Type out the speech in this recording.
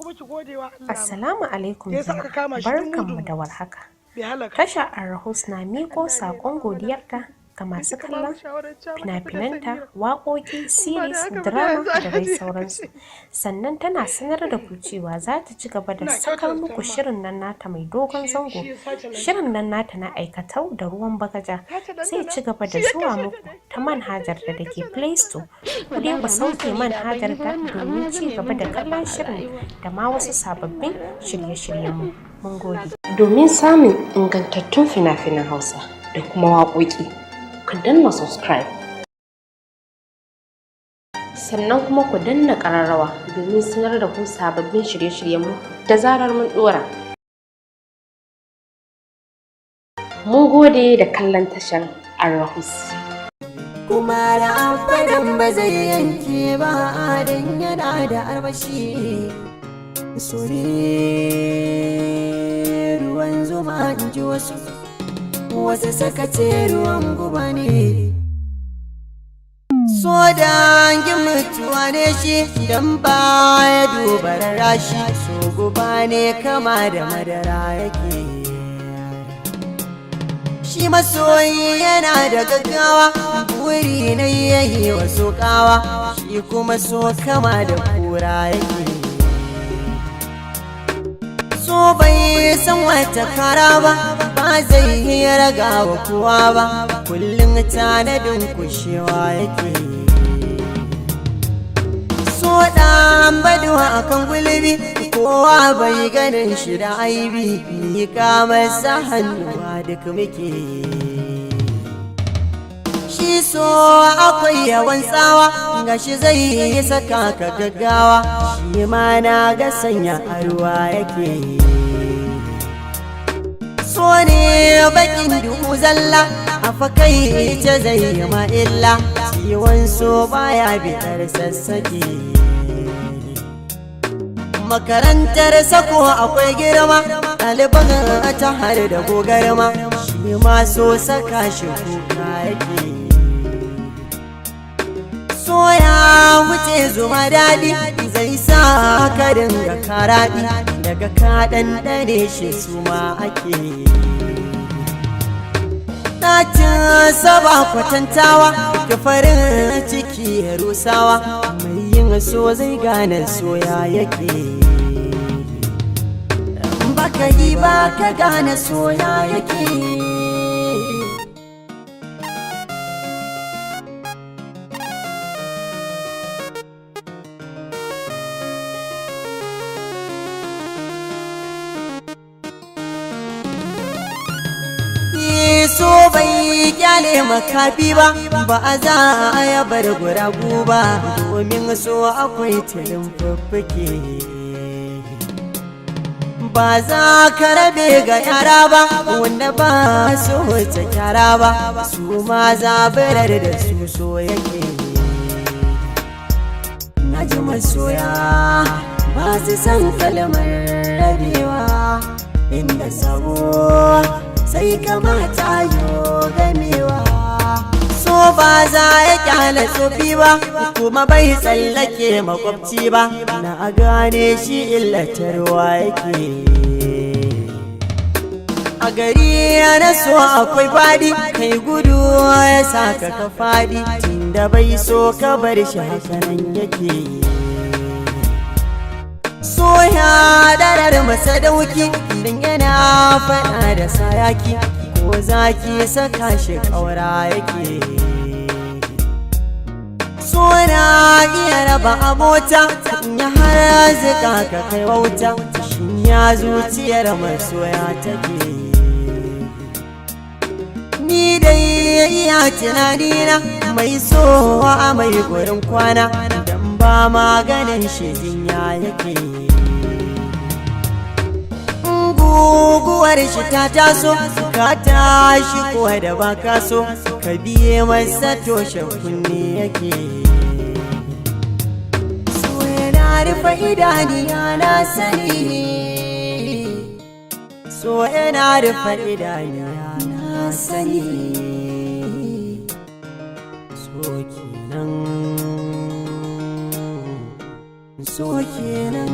Kuma ki gode wa Allah. Assalamu alaikum Da yasa aka jama'a, kama shi barkanmu dumu-dumu. da warhaka. Bai halaka. Tashar Arahus na miƙo saƙon godiyarta ga masu Kika ba mu kallon shawarar cewa mu tafi da fina-finanta, Samira. waƙoƙi, series, haka ba da drama yanzu da dai Alhaji ya sauransu. Sannan tana sanar da ku cewa za ta ci gaba da Ina sakar kyautata muku ma. shirin nan nata mai dogon Shi zango. shi ya sace lantarki. Shirin nan nata na aikatau da ruwan bagaja Sace zai dandana. ci gaba da Shi ya zuwa kashe muku ta dai. ta manhajar da ke Play Store. Ku dai ku sauke manhajar ta domin ci gaba da kallon shirin da ma wasu sababbin shirye-shiryenmu. Mun gode. Domin samun ingantattun fina-finan Hausa da kuma waƙoƙi, ku danna subscribe. Sannan kuma ku danna ƙararrawa domin sanar da ku sababbin shirye-shiryenmu da zarar mun ɗora. Mun gode da kallon tashar Arahus. Kuma da abadan ba zai yanke ba, dan yana da armashi. So ne ruwan zuma, in ji wasu, wasu saka ce ruwan guba ne. So dangin mutuwa ne shi, dan ba ya duba rashi. So guba ne, kama da madara yake. Shi masoyi yana da gaggawa, buri na yayi wasu kawa. Shi kuma so kama da kura yake. So bai san wata kara ba, ba zai yi raga wa kowa ba, kullum tanadin kushewa yake. So ɗan baduwa akan gulbi, kowa bai ganin shi da aibi. Miƙa masa hannuwa duk muke. Shi so akwai yawan tsawa, gashi zai yi saka ka gaggawa. Shi ma na ga sanya a ruwa yake. So ne bakin duhu zalla, a fakai ce zai yi ma illa. Ciwon so baya bitar sassake. Makarantar sako akwai girma, ɗaliban ta har da gogarma. Shi ma so saka shi kuka yake. So ya wuce zuma daɗi, zai sa ka dinga karaɗi. Daga ka ɗanɗane shi, su ma ake. Ɗacin saba kwatantawa, ka farin ciki ya rusawa. Mai yin so zai gane soya yake. Baka yi ba ka gane soya yake. So bai kyale makafi ba, ba a za a ya bar guragu ba, domin so akwai tilin fuffuke. Ba za ka rabe ga yara ba, wanda ba su wuce kyara ba. Su ma zabirar da su so yake. Na ji masoya ba su san kalmar rabewa, inda sabo sai kamata yo gamewa. So ba za ya kyale tsofi ba, kuma bai tsallake makwabci ba. Na gane shi illatarwa yake. A gari na so akwai fadi, kai gudu ya saka ka fadi. Tunda bai so ka bar shi hakanan yake. So ya darar masa dauki, din yana faɗa da sayaki, ko zaki saka shi ƙaura yake. So na iya raba abota, in ya har zika ka kai wauta. Shin ya zuciyar masoya take? Ni dai iya tunanina, mai so a mai gurin kwana, dan ba maganin shi jinya yake. Guguwar shi ta taso, ka tashi ko da ba ka so, ka biye masa toshe kunne yake. So yana rufe idaniya, na sani. So yana rufe idaniya, na sani. So kenan, so kenan.